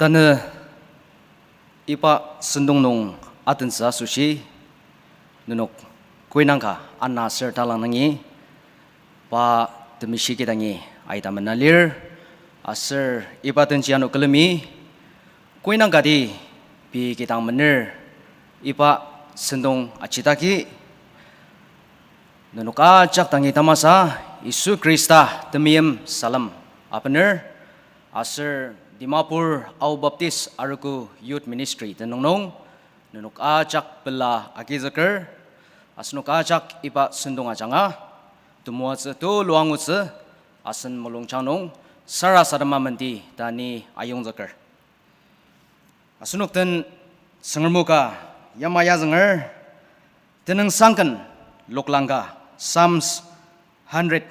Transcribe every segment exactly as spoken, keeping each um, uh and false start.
Tanü iba sentong nung atentsü asoshi, nenok koinangka ana ser talang nungi, pa temeshi kidangi aita mena lir, aser iba tenji ano külemi, koinangkati pei kidang mener, iba sentong ajidaki, nenok ajak dangi tamasa, Yisu Khrista temeim salem abener, aser Dimapur Ao Baptist Arogo Youth Ministry tenüng nung, nenok ajak pela agizüker, asenok ajak iba sentong ajanga, temoatsü tulu angutsü, asen mulungjang nung, sarasadema menti ta ni ayongzüker. Asenok den Tsüngrem o ka yamai azünger, tenüngsang ken loklang ka, Psalms hundred.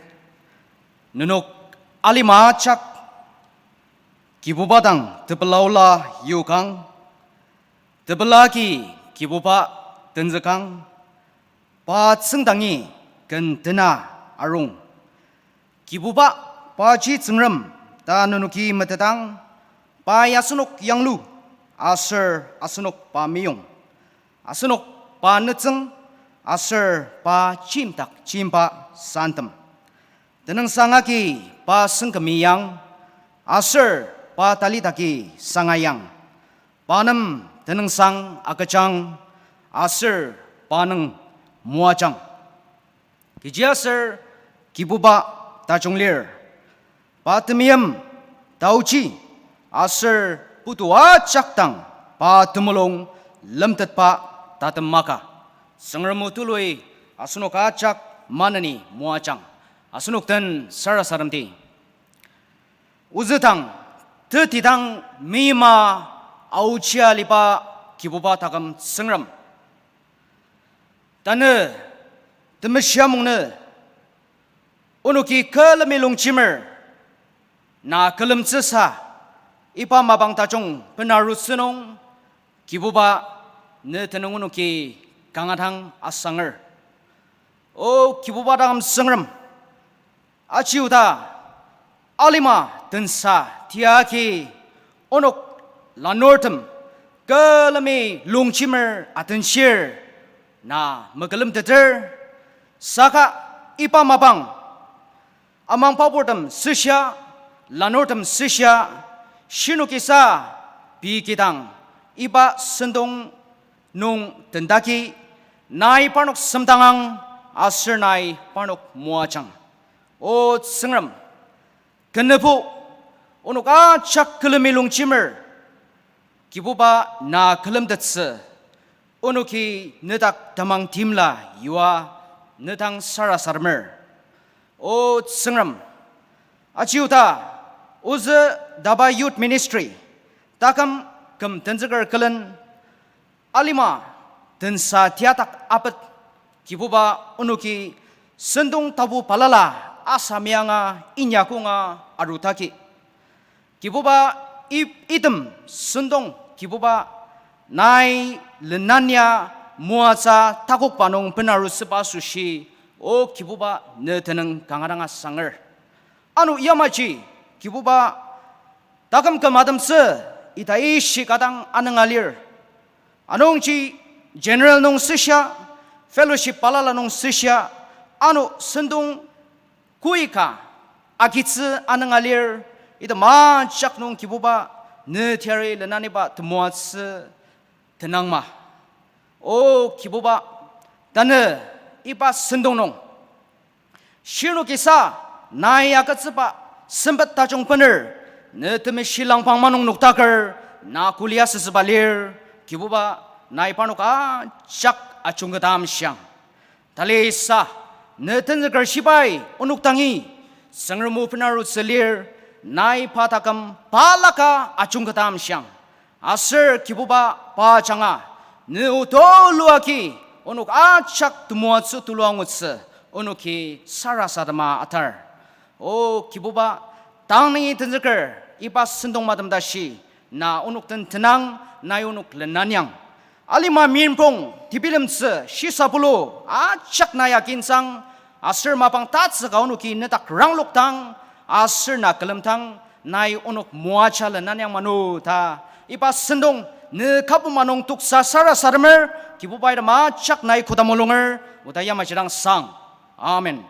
Nenok alima ajak Kibuba dang tepela ola yokang, tepela agi Kibuba tenzükang, pa tsüngdangi ken tena arung. Kibuba, paji Tsüngrem ta nenoki metetang, pai asenok yanglu, aser asenok pa meyong. Asenok pa nütsüng, aser pa chimdak chimba santem. Tenüngsang agi pa sengkümi yang, aser pa talidaki sanga yang. Pa nem tenüngsang agüjang, aser pa nung moajang. Kechiaser Kibuba tajung lir, pa temeim taochi, aser putu ajak dang pa temulung lemtetba tatem maka. Tsüngrem o tului asenok ajak maneni moajang. Asenok den sarasademdi. Ozüdang, tetidang meima aochia liba Kibuba taküm Tsüngrem, tanü temeshi amung nü onoki külemi longjemer, na külemtsüsa iba mapang tajung benarutsü nung, Kibuba, ne tenüng onoki kanga dang asanger. O Kibuba taküm Tsüngrem, aji oda alima tensa tiaki onok lanurtem külemi longjemer atenshir na mekülemteter, saka iba mapang amang paburtem süshia, lanurtem süshia, shinokisa pei kidang iba sentong nung tendaki, nai parnok semdangang, aser nai parnok moajang. O Tsüngrem, kenübo onok ajak külemi longjemer, Kibuba na külemtettsü, onoki nedak tamang timla yua nedang sarasademer. O Tsüngrem, aji oda ozü DABA Youth Ministry taküm küm tenzüker külen alima tensa tiadak apet, Kibuba, onoki sentong tapu balala asamianga inyakonga arudaki, Kibuba, i- item sentong Kibuba, nai lenania moatsü takokba nung benarutsüba asoshi, O Kibuba, ne tenüng kanga dang asanger. Ano yamaji, Kibuba, taküm küm atemtsü ita ishi ka dang anünga lir. Anungji general nung süshia, fellowship balala nung süshia, ano sentong koika agitsü anünga lir, item ajak nung Kibuba, ne teyari lenaniba temoatsü tenangma. O Kibuba, tanü iba sentong nung shinokisa nai agütsüba sempet tajung bener, ne temeshi langpang manung noktaker na kulia süsüba lir, Kibuba, nai parnok ajak ajungketa amshiang. Talisa, ne tenzüker shibai onok dangi Tsüngrem o benarutsü lir, nai pa taküm balaka ajungketa amshiang. Aser Kibuba, pa ajanga ne o tulu agi onok ajak temoatsü tulu angutsü onoki sarasadema atar. O Kibuba, tang nungi tenzüker iba sentong matem tashi na onok den tenang, nai onok lenanyang. Alima minpong tebilemtsü shisabulu ajak na ya kinsang, aser mapang tatsüka onoki nedak ranglokdang, aser na külemdang, Nai onok moajalen na nung manu ta, iba sentong ne kübok manung toksa sarasademer, Kibubai tem ajak nai koda mulunger, oda yamaji dang sang. Amen.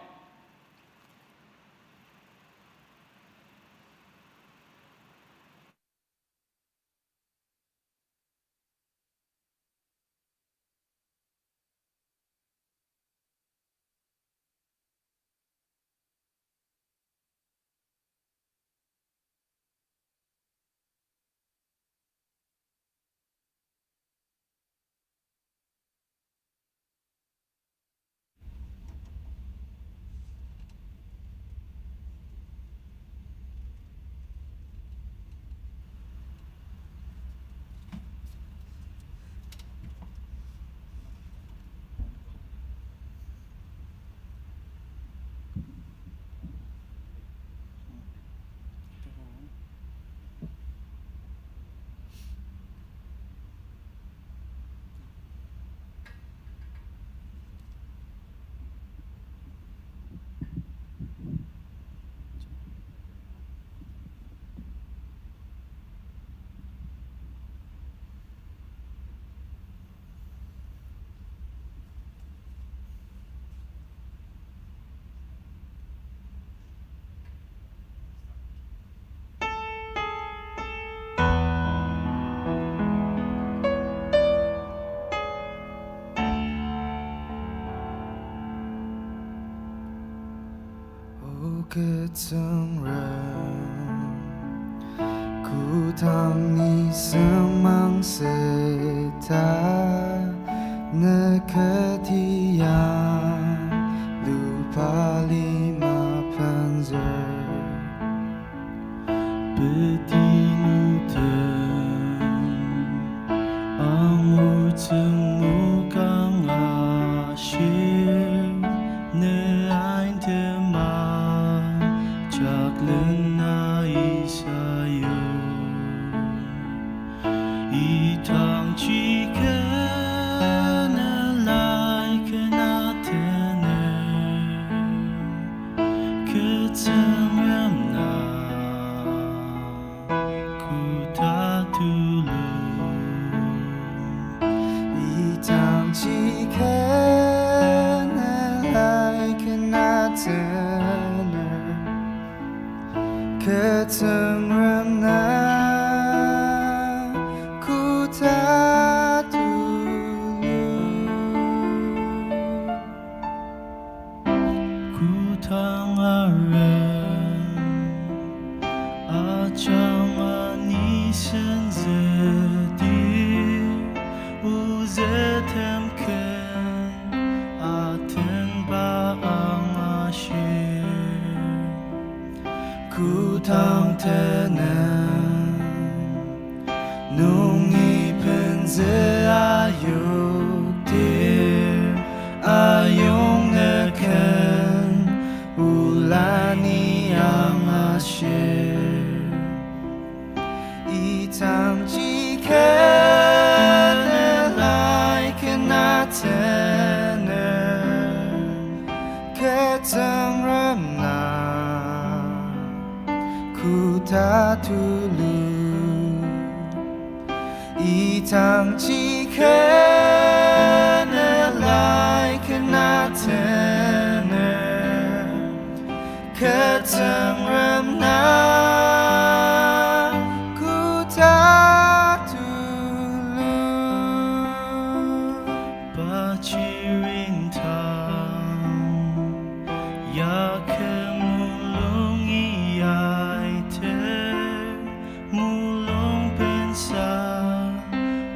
O kü Tsüngrem, kodang ni sengmang seta, ne kati ya lupa lima penzür. Peti nüten angur tsüngmukang ashir, ne ain tema jaklena isa yo. Idangji kena lai kena tener, kü Tsüngrem na koda tulu. Idangji kena lai kena tener, kü Tsüngrem na koda tulu. Kodang arem ajanga ni senzütir, ozü temken atengba angashir. Kodang tenüng nungi penzü ayoktir, ayong nüken ola ni angashir. Idangji kena lai kena tener, kü Tsüngrem na koda tulu. Idangji kena lai kena tener, kü Tsüngrem na koda tulu. Pa chiring tang, ya kü mulungi aiter, mulung pensa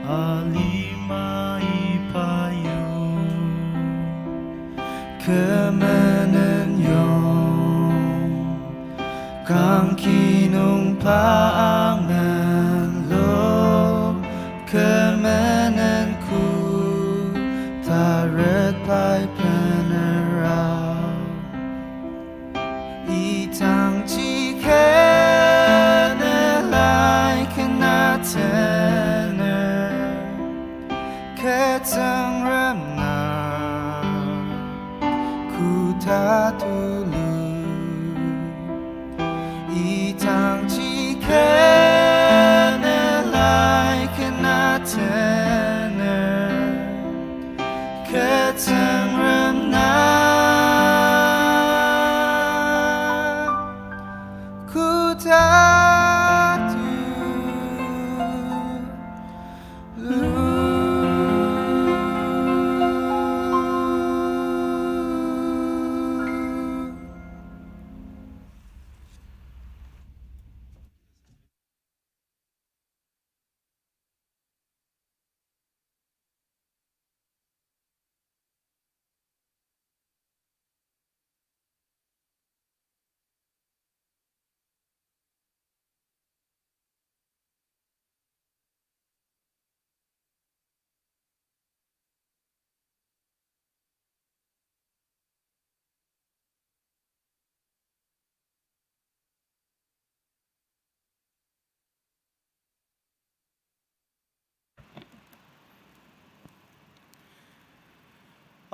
alima iba yong. Kü menen yong, kangki nung pa angelo, kü menen ku taret pai penera. Idangji kena lai kena tener, kü Tsüngrem na koda tulu. Idangji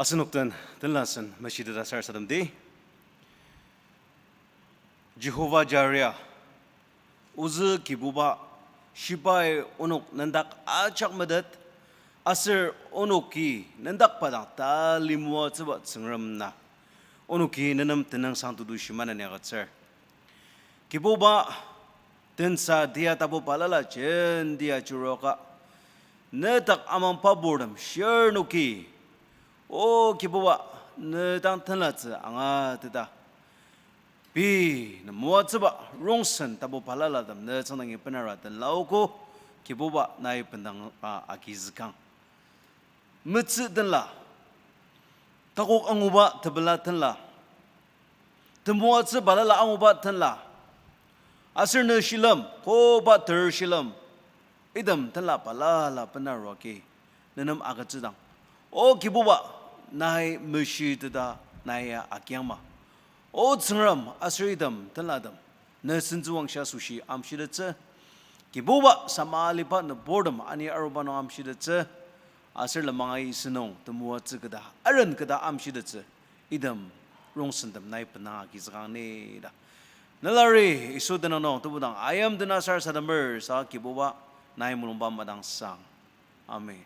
Asenok den tenlasen meshiteta sarasademdi. Jehovah Jireh, ozü Kibuba, shibai onok nendak ajak metet, aser onoki nendakba dang tali moatsüba Tsüngrem na, onoki nenem tenüngsang tutu shimana niagütsür. Kibuba, tensa tia tapu balala jenti ajuruaka, ne dak amangba purtem shirnoki, O Kibuba, ne dang tenlatsü angateta, pei ne moatsüba rongsen tapu balalatem ne tsüngdangi benara tenlaogo, Kibuba nai bendanga agizükang. Metsü tenla, takok anguba tepela tenla, temoatsü balala anguba tenla, aser ne shilem, koba ter shilem, item tenla balala benaruagi, nenem agütsüdang, O Kibuba, nai meshiteta nai ya agiangma. O Tsüngrem, aser item tenlatem ne sentsüwangshi asoshi amshitettsü. Kibuba, samaliba nüburtem ani aruba nung amshitettsü. Aser lemangai isenung temoatsü keta, aren keta amshitettsü. Item rongsentem nai benanga agizükang ni ta. Nelari Yisu tenüng nung tebudang ayim dena sarasademer sa Kibuba nai mulungba madangsang. Amen.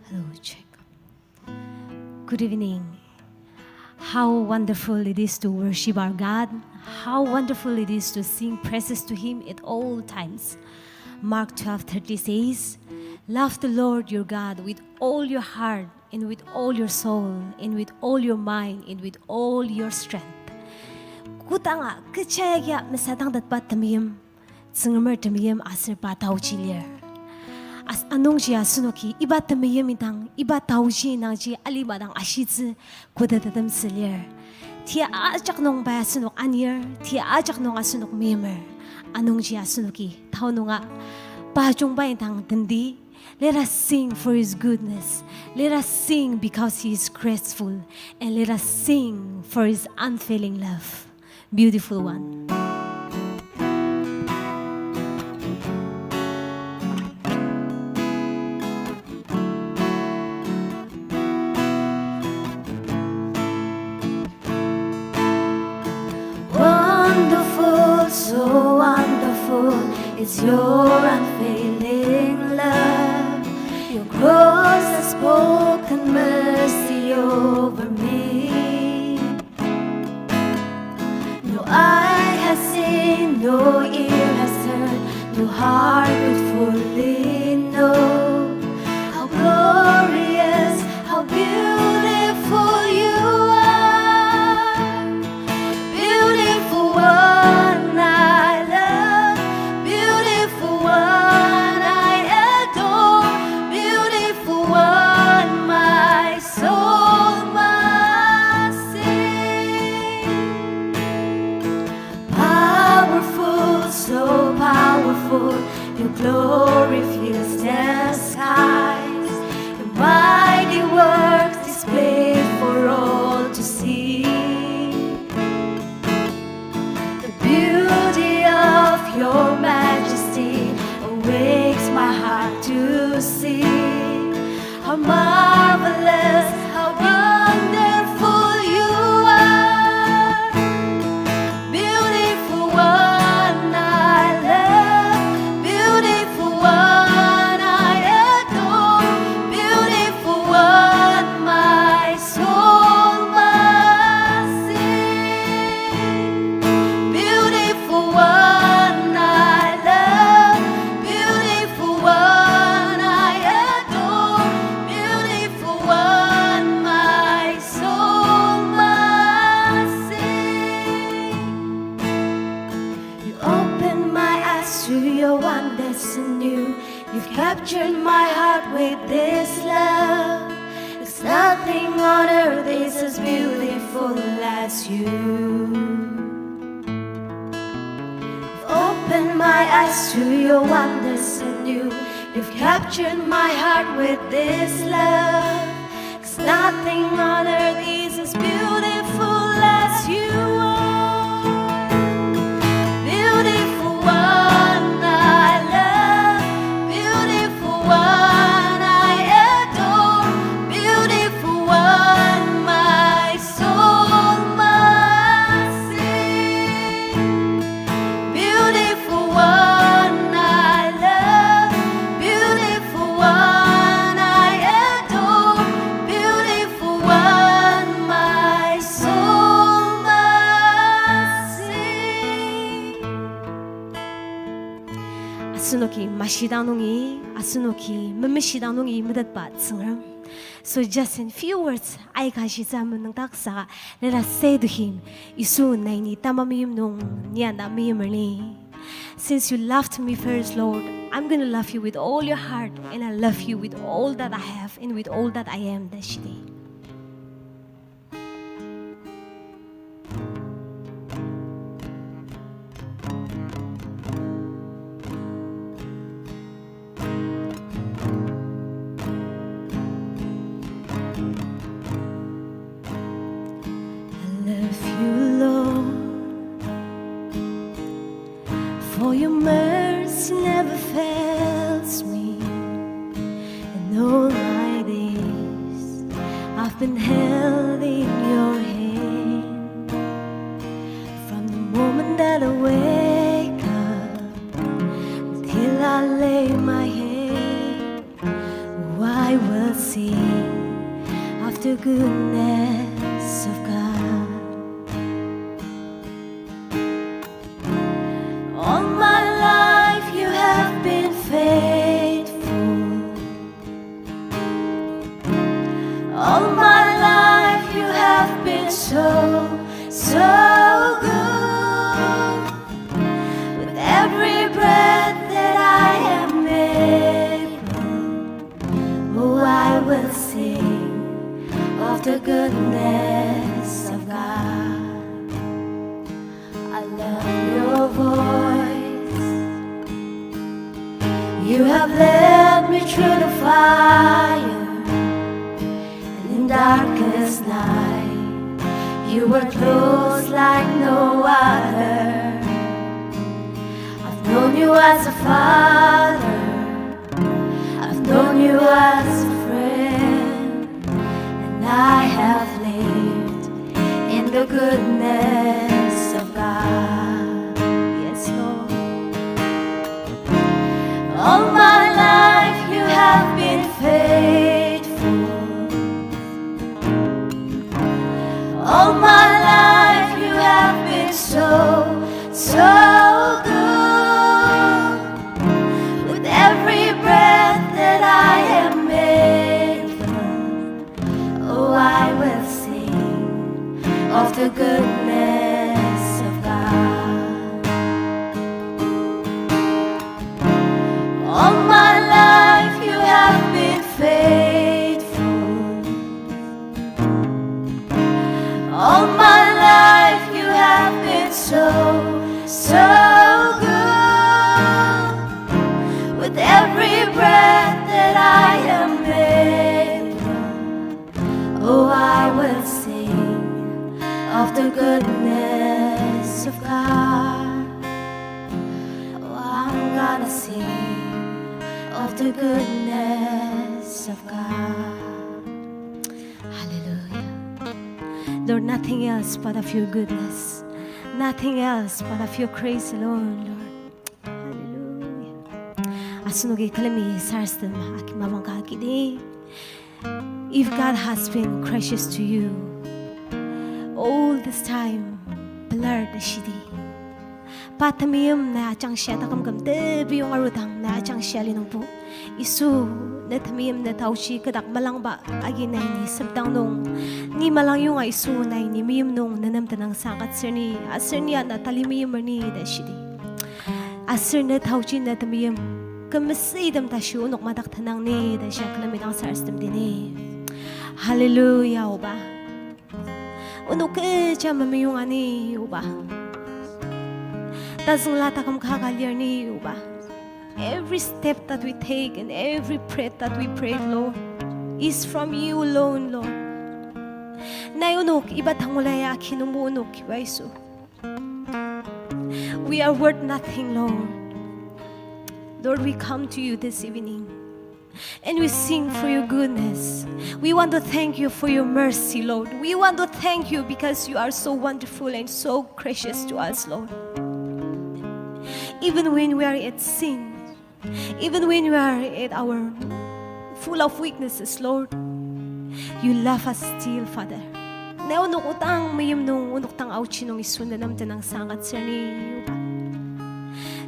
Hello, check. Good evening. How wonderful it is to worship our God. How wonderful it is to sing praises to Him at all times. Mark twelve thirty says, "Love the Lord your God with all your heart, and with all your soul, and with all your mind, and with all your strength." Kodanga kechi agi mesadangtetba temeim, Tsüngremer temeim aser pa taochi lir. As- anungji asenoki iba temeim indang, iba taochi indangji alima dang ashitsü koda tetemsü lir. Tia ajak nung pai asenok anir, tia ajak nung asenok meimer. Anungji asenoki tao nunga pa jungba indang tendi, let us sing for His goodness. Let us sing because He is graceful. And let us sing for His unfailing love. Beautiful one. Wonderful, so wonderful is your unfailing love. Your cross has spoken mercy over me. No eye has seen, no ear has heard, no heart could fully know how glorious, how beautiful you are. Beautiful one I love, beautiful one I adore, beautiful one my soul must sing. Powerful, so powerful, your glory fills the skies. Your mighty works displayed for all to see. The beauty of your majesty awakes my heart to sing. How marvelous, how wonderful you are. Beautiful one I love, beautiful one I adore, beautiful one my soul must sing. on earth is as beautiful as you. You've opened my eyes to your wonders anew. You've captured my heart with this love. 'Cause nothing on earth is as beautiful as you are. Beautiful one I love, beautiful one I adore, beautiful one my soul must sing. Beautiful one I love, beautiful one I adore, beautiful one my soul must sing. Asenoki mashidang nungi, asenoki memeshidang nungi metetba Tsüngrem. So just in few words, aika shisa menüngdak saka, let us say to him, Yisu, nai ni tama meim nung, ni ana meim erni. Since you loved me first, Lord, I'm gonna love you with all your heart, and I love you with all that I have and with all that I am, ta shidi. I love you, Lord, for your mercy never fails me. And all my days I've been held in your hand. From the moment that I wake up till I lay my head, oh, I will sing of the goodness of God. All my life you have been faithful. All my life you have been so, so good. With every breath that I am able, oh, I will sing of the goodness of God. I love your voice. You have led me through the fire and in darkest night. You were close like no other. I've known you as a father. I've known you as a friend, and I have lived in the goodness of God. Yes, Lord. All my life you have been faithful. All my life you have been so, so good. With every breath that I am able, oh, I will sing of the goodness of God. All my life you have been faithful. All my life you have been so, so good. With every breath that I am able, oh, I will sing of the goodness of God. Oh, I'm gonna sing of the goodness of God. Hallelujah. Lord, nothing else but of your goodness. Nothing else but of your grace alone, Lord. Hallelujah. Asenoki külemi sarasadem aki mapang ka agidi. If God has been gracious to you all this time, pelar ta shidi. Pa temeim na ajangshia taküm küm tebiyong arudang na ajangshia linungbo. Yisu, ne temeim ne taochi kü dak melangba agi nai ni semdang nung. Ni melangyonga Yisu nai ni meim nung ne nem tenüngsang agütsür ni, aser ni ana tali meimer ni ta shidi. Aser ne taochi ne temeim kümesütem tashi onok madak tenang ni ta shia külemi dang sarasademdi ni. Hallelujah, Oba. Onok kecha memeyong ani, Oba. Tazüngla taküm kaka lir ni, Oba. Every step that we take and every prayer that we pray, Lord, is from you alone, Lord. Nai onok iba tangula ya kinungbo onok kiba Yisu. We are worth nothing, Lord. Lord, we come to you this evening. And we sing for your goodness. We want to thank you for your mercy, Lord. We want to thank you because you are so wonderful and so gracious to us, Lord. Even when we are at sin, even when we are at our full of weaknesses, Lord, you love us still, Father. Nai onok odang meim nung, onok dang aochi nung Yisu nenem tenüngsang agütsür ni, Oba.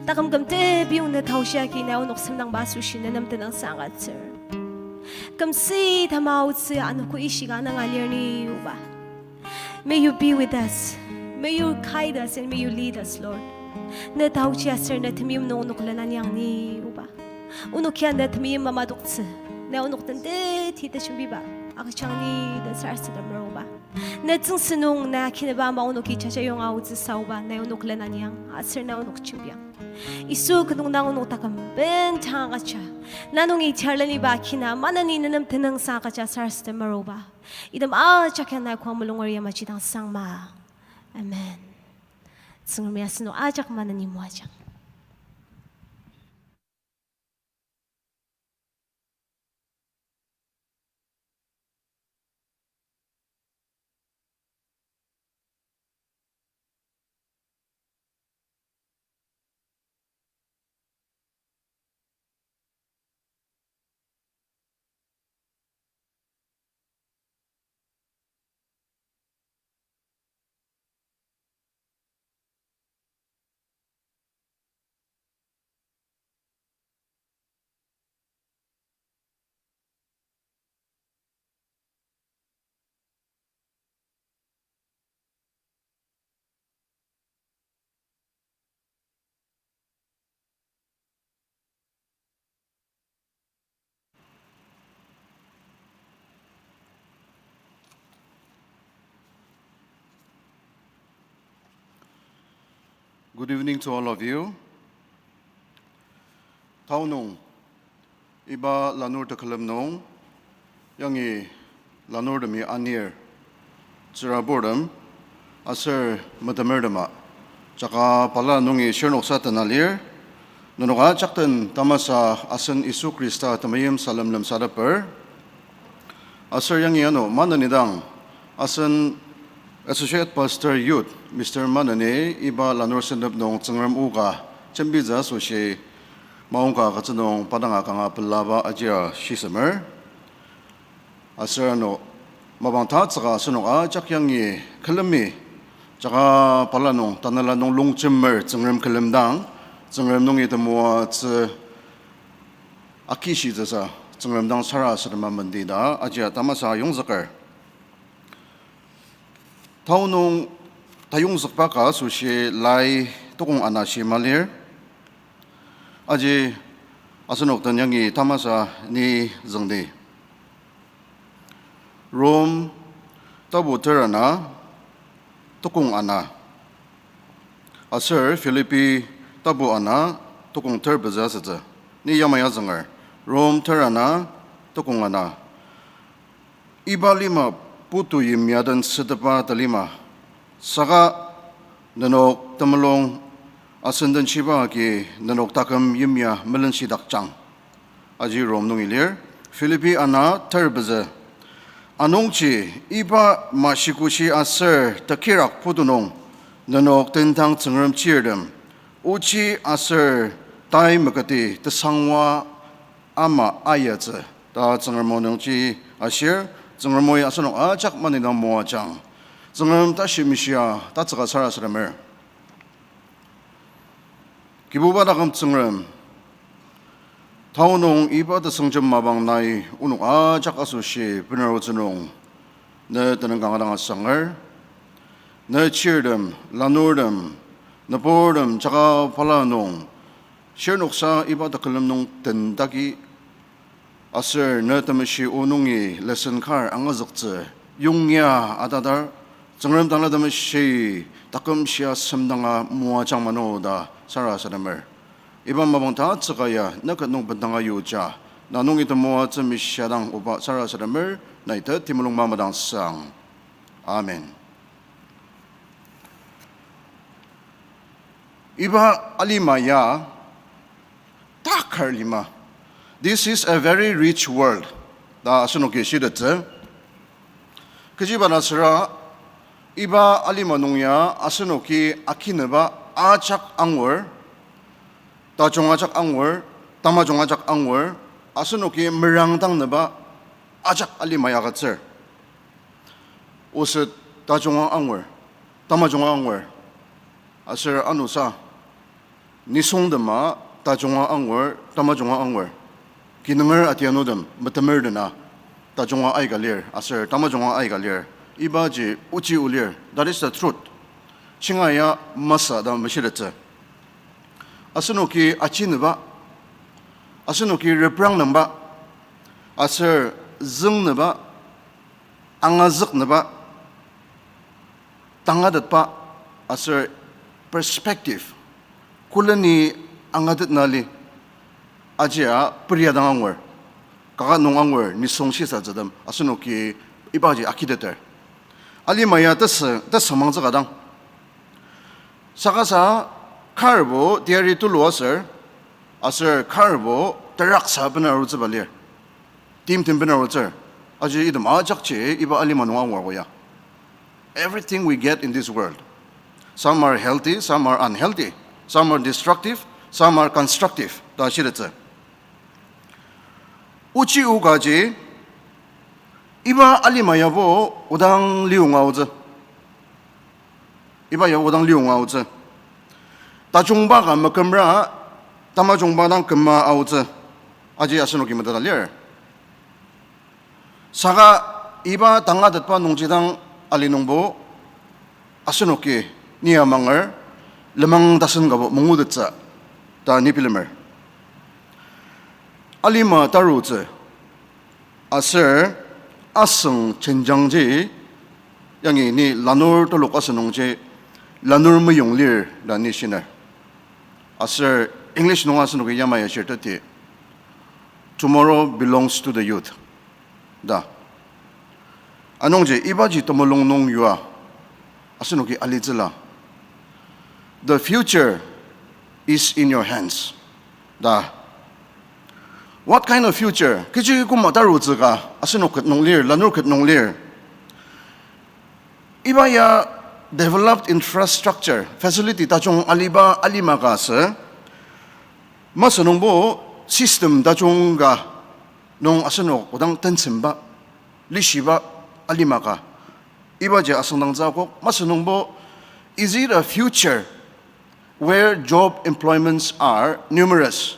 Taküm küm tebiong ne taoshia ki nai onok semdangba asoshi nenem tenüngsang agütsür. Kümsü tamaotsü anogo ishika nanga lir ni, Oba. May you be with us. May you guide us and may you lead us, Lord. Ne taochi aser ne temeim nung onok lenaniang ni, Oba. Onok ya ne temeim mamadoktsü, ne onok den teti tejembiba agüjang ni ta sarasademer, Oba. Ne tsüngsü nung na kinüba ama onoki jajayonga aotsüsa, Oba, nai onok lenaniang aser nai onok jembiang. Yisu, kü nung dang onok taküm bendang agüja, na nungi tiarleniba kina maneni nenem tenüngsang agüja sarasademer, Oba. Item ajak ya nai kua mulunger yamaji dang sangma. Amen. Tsüngremi asenok ajak maneni moajang. Good evening to all of you. Tanü nung iba lanur tekülem nung, yangi lanurtemi anir, tsüraburtem, aser metemertema, jaka balala nungi shirnoksa tena lir, nenok ajak den tamasa asen Yisu Khrista temeim salem lemsateper. Aser yangi ano maneni dang asen Associate Pastor Youth, Mister Maneni iba lanur sentep nung Tsüngrem o ka jembitsü asoshi maongka agütsü nung pa danga kanga pelaba ajia shisemer. Aser ano mapang tatsüka asenok ajak yangi külemi jaka balala nung tanela nung longjemer Tsüngrem külemdang, Tsüngrem nungi temoatsü akishitsüsa Tsüngrem dang sarasadema mendi ta ajia tamasa ayongzüker. Tanü nung tayongzükba ka asoshi lai tokong ana shima lir. Aji asenok den yangi tamasa ni züngdi. Rom tapu ter ana tokong ana. Aser Philippi tapu ana tokong ter pezü asütsü. Ni yamai azünger. Rom ter ana tokong ana. Iba lima putu yimya den sütepa talima. Saka nenok temulung asenden shiba agi nenok taküm yimya melenshidakjang. Aji Rom nungi lir, Philippi ana ter pezü. Anungji iba mashikoshi aser tekirak putu nung nenok tendang Tsüngrem chirtem, ochi aser tai meketi tesangwa ama ayatsü ta Tsüngrem o nungji ashir, Tsüngrem oi asenok ajak manidang moajang. Tsüngrem tashi mishia tatsüka sarasademer. Kibuba taküm Tsüngrem, tanü nung iba tesüngjem mapang nai onok ajak asoshi bener otsü nung, ne tenüng kanga dang asanger, ne chirtem, lanurtem, nüburtem, jaka balala nung, shirnoksa iba tekülem nung tendagi Aser ne temeshi o nungi lesson kar angazüktsü yongya atadar, Tsüngrem Tanela Temeshi taküm shia semdanga moajang mano ta sarasademer. Iba mapang tatsüka ya ne ket nung bendanga yuja, na nungi temoatsü mishia dang oba sarasademer, nai ta temulung mamadangsang. Amen. Iba alima ya takar lima. This is a very rich world ta asenoki shitettsü. Kechiba ta süra, iba alima nung ya asenoki akineba ajak angur, tajung ajak angur, tamajung ajak angur, asenoki merangdangneba ajak alima ya agütsür. Oset tajunga angur, tamajunga angur, aser anusa nisungtema tajunga angur, tamajunga angur. Kinunger atianutem metemer dena tajunga aika lir aser tamajunga aika lir. Ibaji ochi olir. That is the truth. Shinga ya masü ta meshitettsü. Asenoki achineba, asenoki reprang nungba, aser züngneba, angazüknüba, tangatetba, aser perspective, koleni angatetna li, ajia peria dang angur, kaket nung angur, nisung shisatsütem asenoki ibaji akiteter. Alima ya tesü, tesü mangzüka dang. Saka sa karbo teyari tulu aser, aser karbo teraksa bena arutsüba lir. Timtem bena arutsür. Aji item ajakji iba alima nung angur ko ya. Everything we get in this world, some are healthy, some are unhealthy, some are destructive, some are constructive ta shitettsü. Ochi o kaji, iba alima yabo odang liyonga aotsü. Iba ya odang liyonga aotsü. Tajungba ka mekümra, tamajungba dang küma aotsü. Aji asenoki meteta lir. Saka iba tangatetba nungji dang ali nungbo asenoki ni amanger lenmang tasen kabo mangutettsü ta ni bilemer. Alima tarutsü aser asüng jenjangji yangi ni lanur telok asünungji lanur meyong lir ta ni shiner. Aser English nung asenoki yamai ashir teti, Tomorrow belongs to the youth ta. Anungji ibaji temulung nung yua asenoki alitsüla. The future is in your hands ta. What kind of future? Kechi koma tarutsü ka asenok ket nung lir, lanur ket nung lir. Iba ya developed infrastructure, facility tajung aliba alima ka asü. Masü nungbo system tajung ka nung asenok odang tensemba, lishiba alima ka. Ibaji asüngdangtsü akok, masü nungbo, is it a future where job employments are numerous?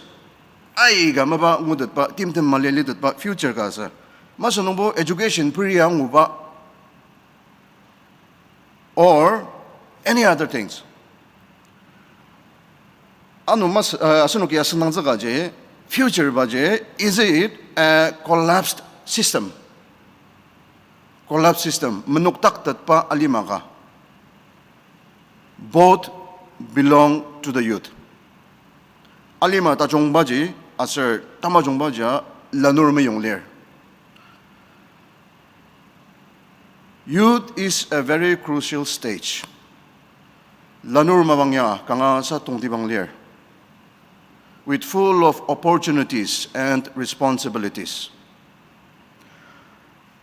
Aika mapa ngutetba, timtem mali litetba future ka asü. Masü nungbo education peria nguba, or any other things. Ano mas-, uh, asenoki asüngdangtsü kaji, future baji, is it a collapsed system? Collapsed system, menokdaktetba alima ka. Both belong to the youth. Alima tajungbaji aser tamajungbaji lanur meyong lir. Youth is a very crucial stage. Lanur mapang ya kanga sa tongtibang lir, with full of opportunities and responsibilities.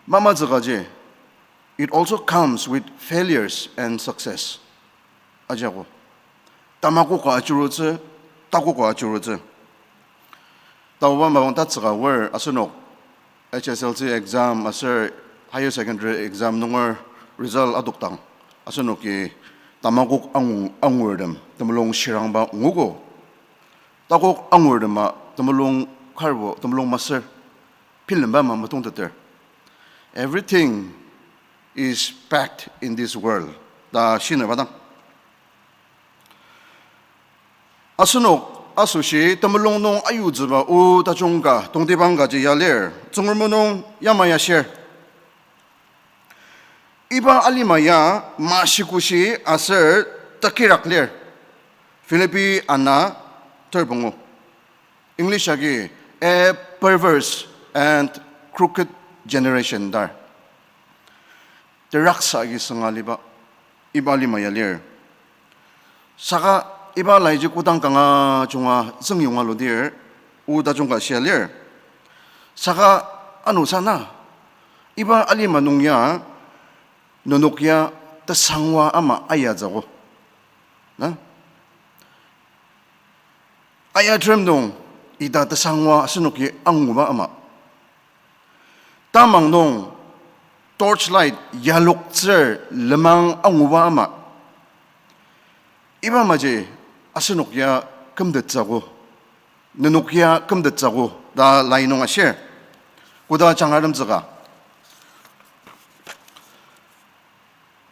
Mamatsü kaji, it also comes with failures and success. Ajako. Tamakoka ajurutsü, takoka ajurutsü. Taoba mapang tatsüka aor asenok H S L C exam aser higher secondary exam nunger result adokdang, asenoki tamakok angu-, angurtem temulung shirangba nguogo. Takok angurtema temulung karbo, temulung masür, bilemba ama metongteter. Everything is packed in this world ta shinüba dang. Asenok asoshi temulung nung ayutsüba o tajung ka tongtibang kaji ya lir. Tsüngrem o nung yamai ashir. Iba alima ya mashikoshi aser tekirak lir. Philippi ana ter pungu. English agi, a perverse and crooked generation tar. Teraksa agi sünga liba, iba alima ya lir. Saka iba laiji kodang kanga junga züngyonga ludir, o tajung ka shia lir. Saka ano sa na, iba alima nung ya, nenok ya tesangwa ama ayatsüogo. Na? Ayatrem nung ita tesangwa asenoki anguba ama. Tamang nung torchlight yaloktsür lenmang anguba ama. Iba maji asenok ya kümtettsüogo, nenok ya kümtettsüogo ta lai nung ashir. Koda jangratemtsüka,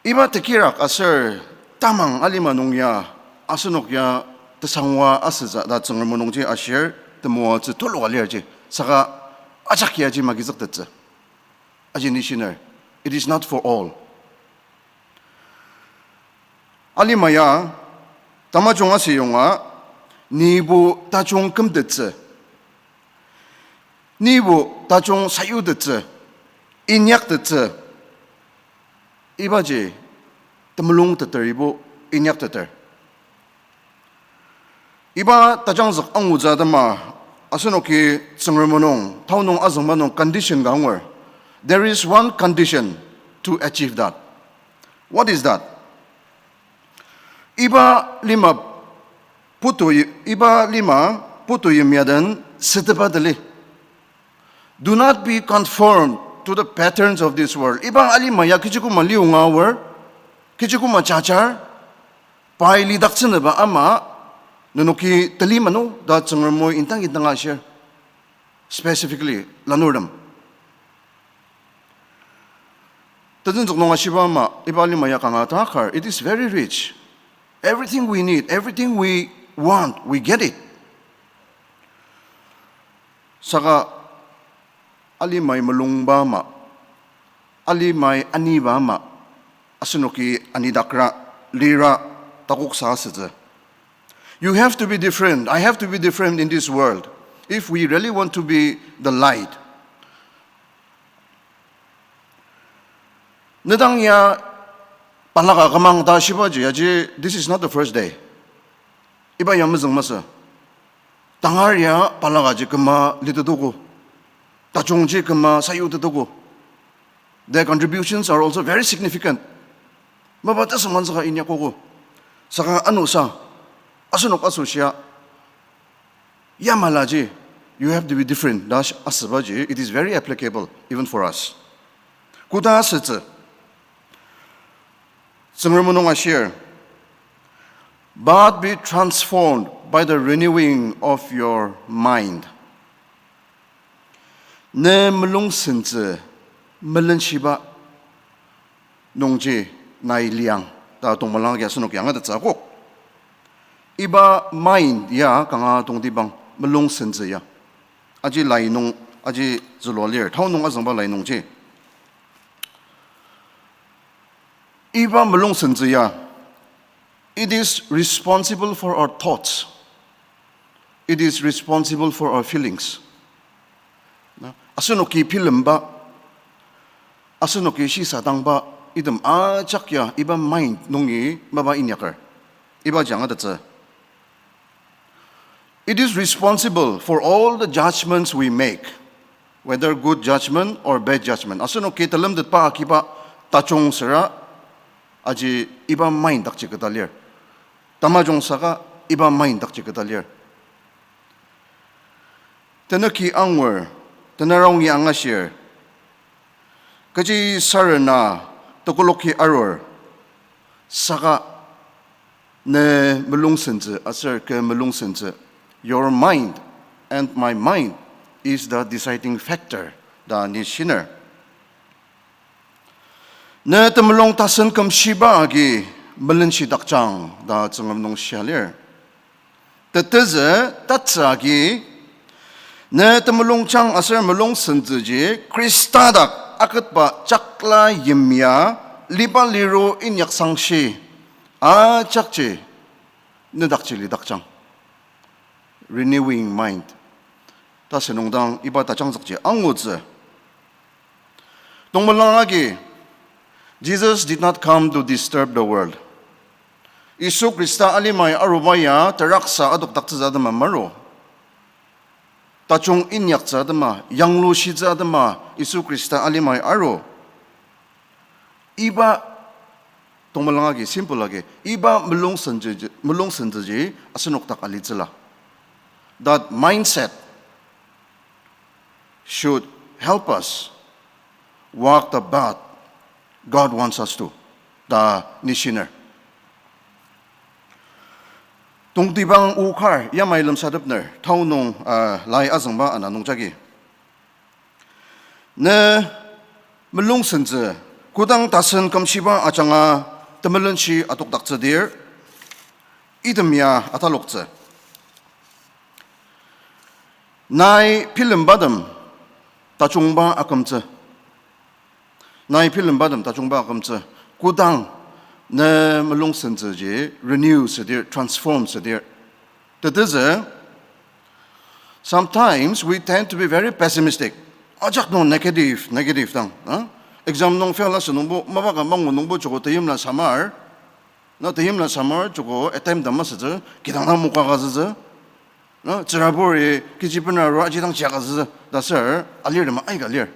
iba tekirak aser tamang alima nung ya asenok ya tesangwa asütsü ta Tsüngrem o nungji ashir, temoatsü tuluka lirji. Saka ajak yaji magizüktettsü. Aji ni shiner, it is not for all. Alima ya tamajung asüyonga, nibo tajung kümtettsü, nibo tajung sayutettsü, inyaktettsü, ibaji temulung teter ibo inyakteter. Iba tajangzük angutsü atema asenoki Tsüngrem o nung, tao nung azüngba nung condition ka angur. There is one condition to achieve that. What is that? Iba lima putu, iba lima putu yimya den sütepa tali. Do not be conformed to the patterns of this world. Iba alima ya kechi koma liunga aor, kechi koma jajar, pai lidaktsünüba ama nenoki tali mano ta Tsüngrem o indang indanga ashir. Specifically lanurtem tetsünzük nung ashiba ama, iba alima ya kanga takar, it is very rich. Everything we need, everything we want, we get it. Saka alimai mulungba ama, alimai aniba ama, asenoki anidakra, lira, takoksa asütsü. You have to be different. I have to be different in this world if we really want to be the light. Nedang ya balaka kümang ta shibaji aji, this is not the first day. Iba ya mezüng masü. Tangar ya balakaji küma litetogo. Tajungji küma sayutetogo. Their contributions are also very significant. Mapa tesüngmangtsüka inyakogo. Saka ano sa, asenok asoshia, yamalaji, you have to be different ta asübaji, it is very applicable even for us. Koda asütsü, Tsüngrem o nung ashir, but be transformed by the renewing of your mind. Ne mulung sentsü melenshiba nungji nai liang ta tongmelang agi asenok angatettsü akok. Iba mind ya kanga tongtibang mulung sentsü ya. Aji lai nung, aji zülua lir, tao nung azüngba lai nungji. Iba mulung sentsü ya, it is responsible for our thoughts. It is responsible for our feelings. Na, asenoki bilemba, asenoki shisadangba, item ajak ya iba mind nungi mapa inyaker. Ibaji angatettsü. It is responsible for all the judgments we make, whether good judgment or bad judgment. Asenoki telemtetba akiba tajung süra, aji iba mind dakji keta lir. Tamajung saka iba mind dakji keta lir. Tenüki angur, tenürongi angashir, kechi sarena tekoloki arur, saka ne mulung sentsü aser ke mulung sentsü, your mind and my mind is the deciding factor ta ni shiner. Ne temulung tasen kümshiba agi melenshidakjang ta Tsüngrem nung shia lir. Tetezü tatsü agi, ne temulungjang aser mulung sentsüji Khrista dak aketba jakla yimya liba liru inyaksangshi ajakji nedakji lidakjang. Renewing mind. Ta sünungdang iba tajangzükji angutsü. Tongmelang agi, Jesus did not come to disturb the world. Yisu Khrista alimai aruba ya teraksa adokdaktsütsü atema maru. Tajung inyaktsü atema, yanglushitsü atema, Yisu Khrista alimai aru. Iba tongmelang agi, simple agi, iba mulung sentsü-, mulung sentsüji asenok dak alitsüla. That mindset should help us walk the path God wants us to, ta nishiner. Tongtibang o kar yamai lemsatepner, tao nung, ah, lai azüngba ana nungjagi, ne mulung sentsü kodang tasen kümshiba ajanga temelenshi adokdaktsüdir, item ya ataloktsü. Nai bilembatem tajungba akümtsü. Nai bilembatem tajungba akümtsü. Kodang ne mulung sentsüji renew südir, transform südir. Tetezü, sometimes we tend to be very pessimistic. Ajak nung negative, negative dang, ah? Exam nung fail asü nungbo, mapa ka mangu nungbo joko teyimla samar. Na teyimla samar joko attempt ta masütsü, kidang dang moka ka sütsü. Na tsüraburi kechi bena ro aji dang chia ka sütsü, ta ser alirtema aika lir.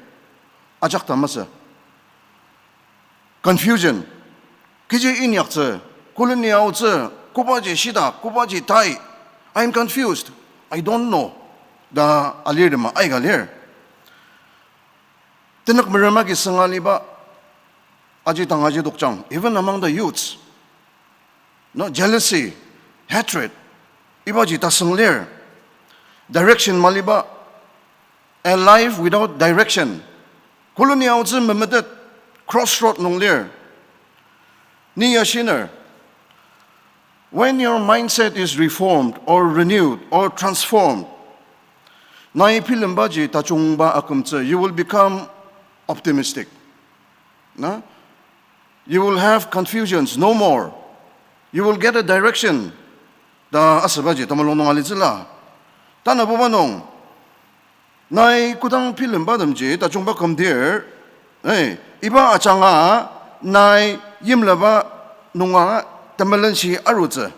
Ajak ta masü. Confusion. Kechi inyaktsü, koleni aotsü, kobaji shida, kobaji tai. I'm confused. I don't know. Ta alirtema aika lir. Tenük merem agi sünga liba aji dang aji dokjang, even among the youths. No, jealousy, hatred, ibaji tasüng lir. Direction maliba, a life without direction. Koleni aotsü memetet, crossroad nung lir. Ni ya shiner, when your mindset is reformed or renewed or transformed, nai bilembaji tajungba akümtsü, you will become optimistic. Na? You will have confusions no more. You will get a direction. Ta asübaji temulung nung alitsüla. Tanabuba nung, nai kodang bilembatemji tajungba kümdir, eh, iba ajanga nai yimlaba nunga temelenshi arutsü.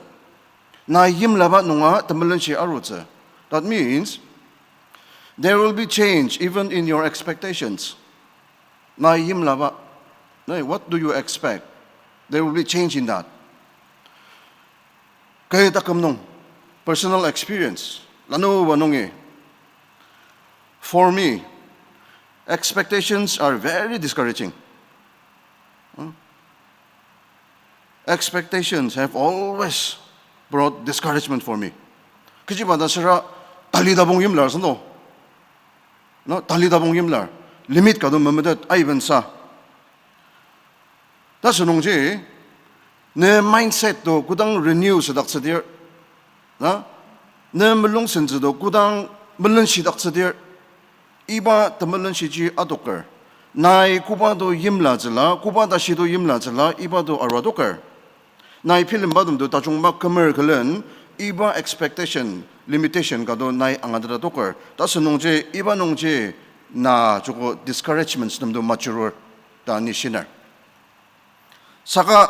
Nai yimlaba nunga temelenshi arutsü. That means there will be change even in your expectations. Nai yimlaba, nai, what do you expect? There will be change in that. Kü taküm nung, personal experience, lanuba nungi, for me, expectations are very discouraging. Hmm? Expectations have always brought discouragement for me. Kechiba ta süra tali tabong yimlar sendo. No, tali tabong yimlar. Limit ka do memetet aiben sa. Ta sünungji, ne mindset do kodang renew südaktsüdir, na, ne mulung sentsü do kodang melenshidaktsüdir, iba temelenshiji adoker. Nai koba do yimlatsüla, koba tashi do yimlatsüla, iba do arua adoker. Nai bilembatem do tajungba kümer külen, iba expectation, limitation ka do nai angateta adoker. Ta sünungji, iba nungji, na joko discouragements nem do majurur ta ni shiner. Saka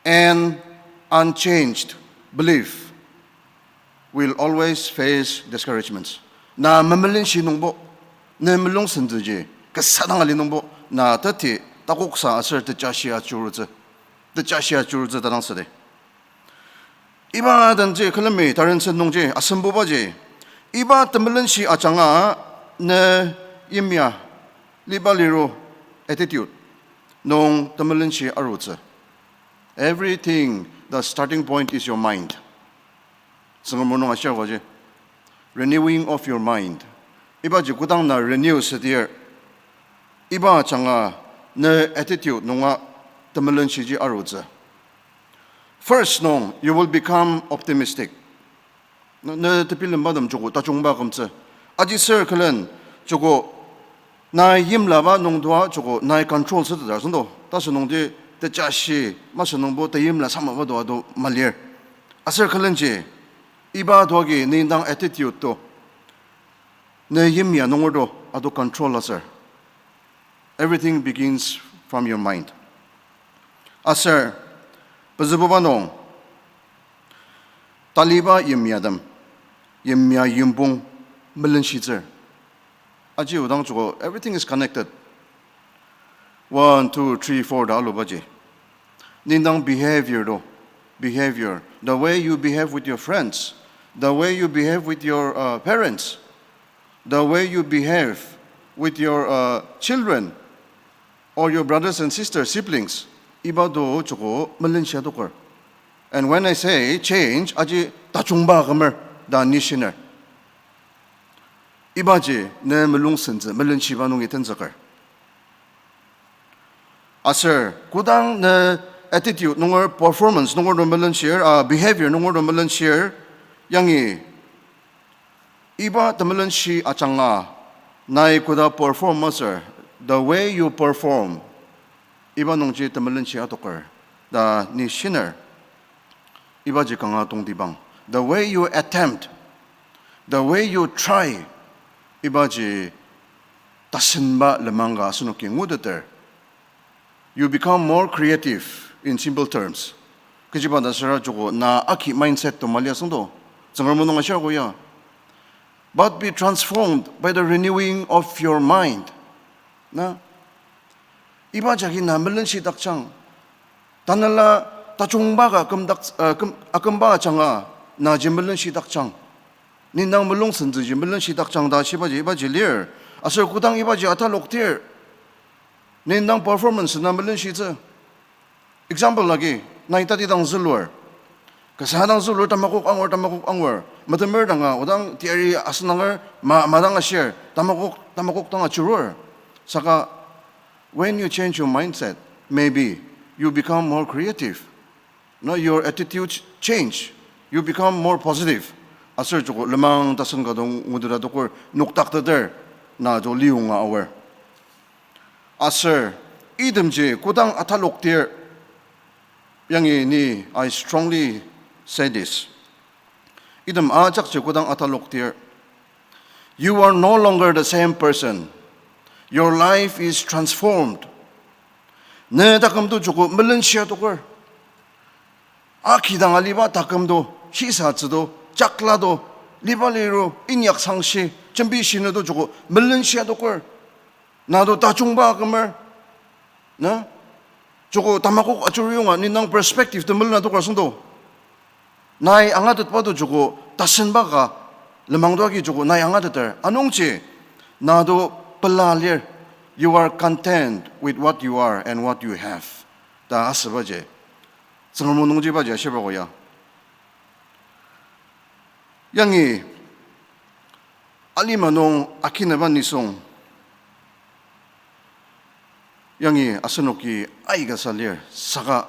an unchanged belief will always face discouragements. Na memelenshi nungbo, ne mulung sentsüji kasa dang ali nungbo, na teti takoksa aser tejashi ajurutsü, tejashi ajurutsü ta dang südi. Iba denji külemi tarensen nungji asembubaji, iba temelenshi ajanga ne yimya liba liru attitude nung temelenshi arutsü. Everything, the starting point is your mind. Tsüngrem o nung ashir aji, renewing of your mind. Ibaji kodang na renew südir, iba ajanga ne attitude nunga temelenshiji arutsü. First nung, you will become optimistic. Ne, ne tebilembatem joko tajungba kümtsü. Aji sür külen joko nai yimlaba nungdua joko nai control süteter asüngdo. Tasü nungdi tejashi masü nungbo teyimla samaba dua do malir. Aser külenji, iba doagi ne indang attitude to, ne yimya nunger do ado control aser. Everything begins from your mind. Aser, pezübuba nung, taliba yimyatem, yimya yimpong melenshitsür. Aji odang joko, everything is connected. One, two, three, four ta alubaji. Ne indang behavior do, behavior. The way you behave with your friends, the way you behave with your, uh, parents, the way you behave with your, uh, children or your brothers and sisters, siblings, iba do joko melenshi adoker. And when I say change, aji tajungba kümer ta ni shiner. Ibaji ne mulung sentsü melenshiba nungi tenzüker. Aser, kodang ne attitude nunger, performance nunger to melenshir, ah, behavior nunger to melenshir, yangi iba temelenshi ajanga, nai koda perform aser, the way you perform, iba nungji temelenshi adoker ta ni shiner. Ibaji kanga tongtibang. The way you attempt, the way you try, ibaji tasenba lenmang ka asenoki nguteter. You become more creative in simple terms. Kechiba ta süra joko na aki mindset to mali asüngdo. Tsüngrem nung ashir ko ya. But be transformed by the renewing of your mind. Na? Iba jagi na melenshidakjang. Tanela tajungba ka akümdak, uh, küm-, akümba ajanga naji melenshidakjang. Ni indang mulung sentsüji melenshidakjang ta shibaji ibaji lir. Aser kodang ibaji ataloktir, ni indang performance na melenshitsü. Example agi, nai tatidang zülur. Kasa dang zülur tamakok angur, tamakok angur. Metemer danga, odang teyari asenanger, ma, madang ashir, tamakok, tamakok dang achurur. Saka, when you change your mindset, maybe you become more creative. No, your attitude change. You become more positive. Aser joko lenmang tasen ka dang ngudura dokur nokdakteter na jo liyonga aor. Aser, itemji kodang ataloktir, yangi ni, I strongly say this. Item ajakji kodang ataloktir, you are no longer the same person. Your life is transformed. Ne taküm to joko melenshia doker. Akidang aliba taküm to, shisatsü to, jakla to, liba liru, inyak sangshi, jembi shinu to joko melenshia doker. Na to tajungba kümer. Na? Joko tamakok achur yonga ni indang perspective temela doka asüngdo. Nai angatetba to joko tasenba ka lenmang to agi joko nai angateter. Anungji na to pela lir. You are content with what you are and what you have. Ta asübaji. Tsüngrem o nungji baji ashiba ko ya. Yangi alima nung akinaba nisung. Yangi asenoki aikasa lir, saka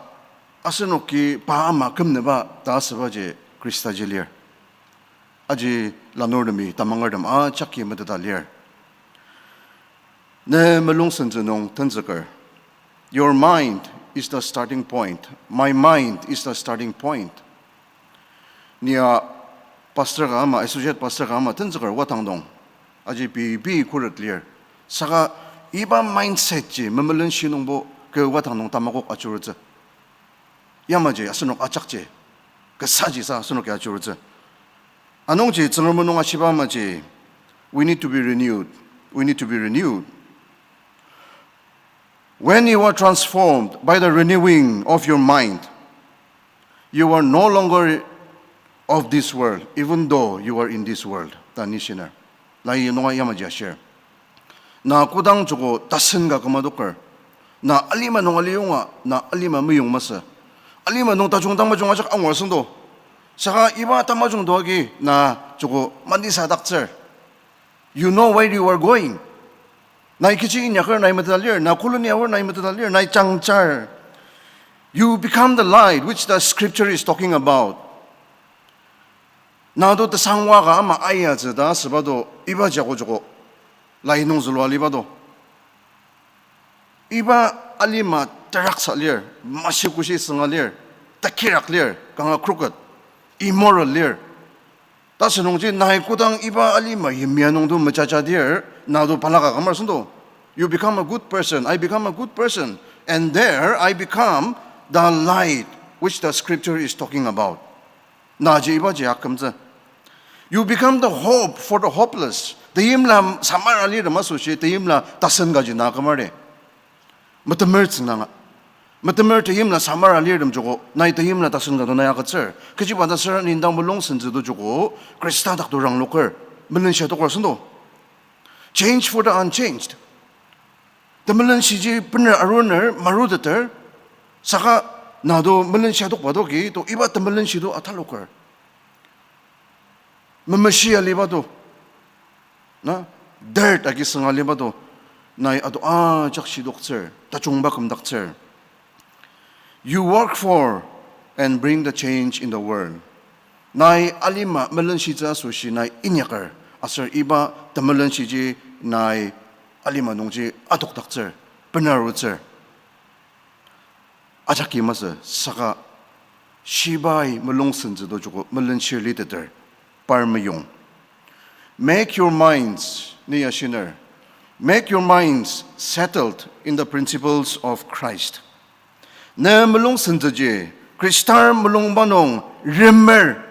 asenoki pa ama kümnüba ta asübaji Khristaji lir. Aji lanurtemi tamangertem ajaki meteta lir. Ne mulung sentsü nung tenzüker. Your mind is the starting point. My mind is the starting point. Nia pastor ka ama, associate pastor ka ama tenzüker watang nung. Aji pei pei khuret lir. Saka iba mindset ji memelenshi nungbo kü watang nung tamakok ajurutsü. Yamaji asenok ajakji, kasaji sa asenok ya ajurutsü. Anungji Tsüngrem o nung ashiba amaji, we need to be renewed. We need to be renewed. When you are transformed by the renewing of your mind, you are no longer of this world, even though you are in this world. Ta ni shiner. Lai nunga yamaji ashir. Na kodang joko tasen ka küma doker. Na alima nung aliyonga, na alima meyong masü. Alima nung tajung tamajung ajak angur asüngdo. Saka iba tamajung to agi na joko mandisadaktsür. You know where you are going. Nai kechi inyaker nai meteta lir, na koloni aor nai meteta lir, nai jangjar. You become the light which the scripture is talking about. Nado tesangwa ka ama ayatsü ta asüba do iba jako joko lai nung zülua liba do. Iba alima teraksa lir, mashikoshi sünga lir, tekirak lir, kanga crooked, immoral lir. Tasünungji nai kodang iba alima yimya nungdo mejajadir, nado balaka kümar süngdo. You become a good person, I become a good person, and there I become the light which the scripture is talking about. Naji ibaji akümtsü. You become the hope for the hopeless. Teimla samar alirtem asoshi, teimla tasen kaji na kümar de. Metemer tsüngdanga. Metemer teimla samar alirtem joko, nai teimla tasen ka do nai agütsür. Kechiba ta süra nendang mulung sentsü to joko, Khrista dak to rangloker, melenshia toker süngdo. Change for the unchanged. Temelenshiji bener aruner, maruteter, saka nado melenshia tokba doki, to iba temelenshi to ataloker. Memeshia liba do, na, dirt agi sünga liba do, nai ado ajak shidoktsür, tajungba kümdaktsür. You work for and bring the change in the world. Nai alima melenshitsü asoshi nai inyaker, aser iba temelenshiji nai alima nungji adokdaktsür, benarutsür. Ajaki masü saka shibai mulung sentsü to joko melenshir liteter par meyong. Make your minds, ni ya shiner. Make your minds settled in the principles of Christ. Ne mulung sentsüji, Khristar mulungba nung remer,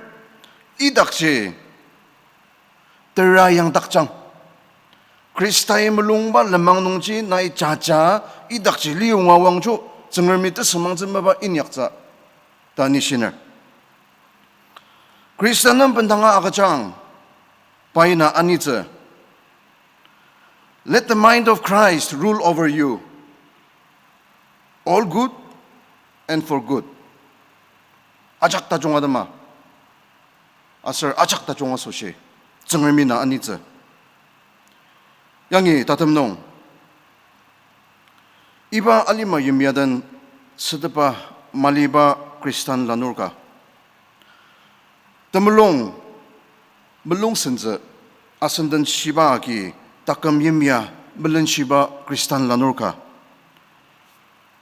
idakji tera yangdakjang. Khristai mulungba lenmang nungji nai jaja, idakji liyonga wangjo, Tsüngremi tesüngmangtsü mapa inyaktsü ta ni shiner. Khrista nem bendanga agüjang, pai na anitsü. Let the mind of Christ rule over you, all good and for good. Ajak tajung atema, aser ajak tajung asoshi, Tsüngremi na anitsü. Yangi tatem nung, iba alima yimya den sütepa maliba Khristan lanur ka, temulung, mulung sentsü, asen den shiba agi taküm yimya melenshiba Khristan lanur ka,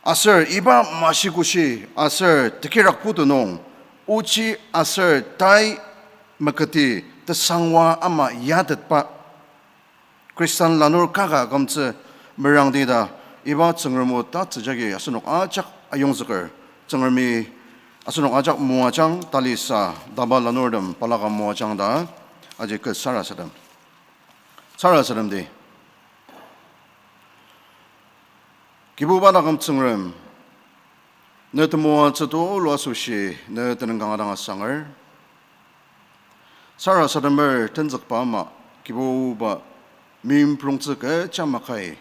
aser iba mashikoshi aser tekirak putu nung ochi aser tai meketi tesangwa ama yatetba Khristan lanur kaka kümtsü merangdi ta, iba Tsüngrem o tatsü jagi asenok ajak ayongzüker. Tsüngremi asenok ajak moajang, talisa taba lanurtem balaka moajang ta, aji kü sarasadem. Sarasademdi. Kibuba taküm Tsüngrem, ne temoatsü tulu asoshi ne tenüng kanga dang asanger. Sarasademer tenzükba ama, Kibuba, meimprongtsü kecha makai,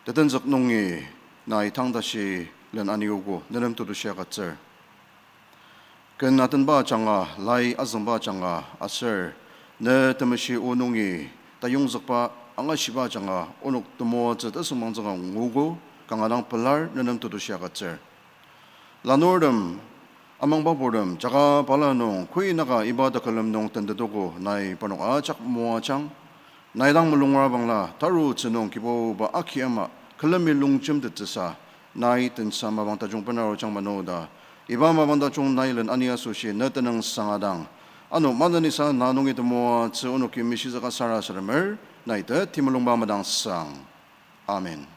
tetenzük nungi nai tang tashi len aniogo, ne nem tetushi agütsür. Ken atenba ajanga, lai azüngba ajanga, aser ne temeshi o nungi tayongzükba angashiba ajanga onok temoatsü tesüngmangtsüka nguogo, kanga dang pelar ne nem tetushi agütsür. Lanurtem, amangba purtem, jaka bala nung, koi naka iba tekülem nung tentetogo, nai parnok ajak moajang. Nai dang mulungra bangla, tarutsü nung Kibuba aki ama, külemi longjemtettsüsa, nai tensa mapang tajung benarujang mano ta. Iba mapang tajung nai len ani asoshi ne tenüng sangadang, ano manenisa na nungi temoatsü onoki mishizüka sarasademer, nai te temulungba madangsang. Amen.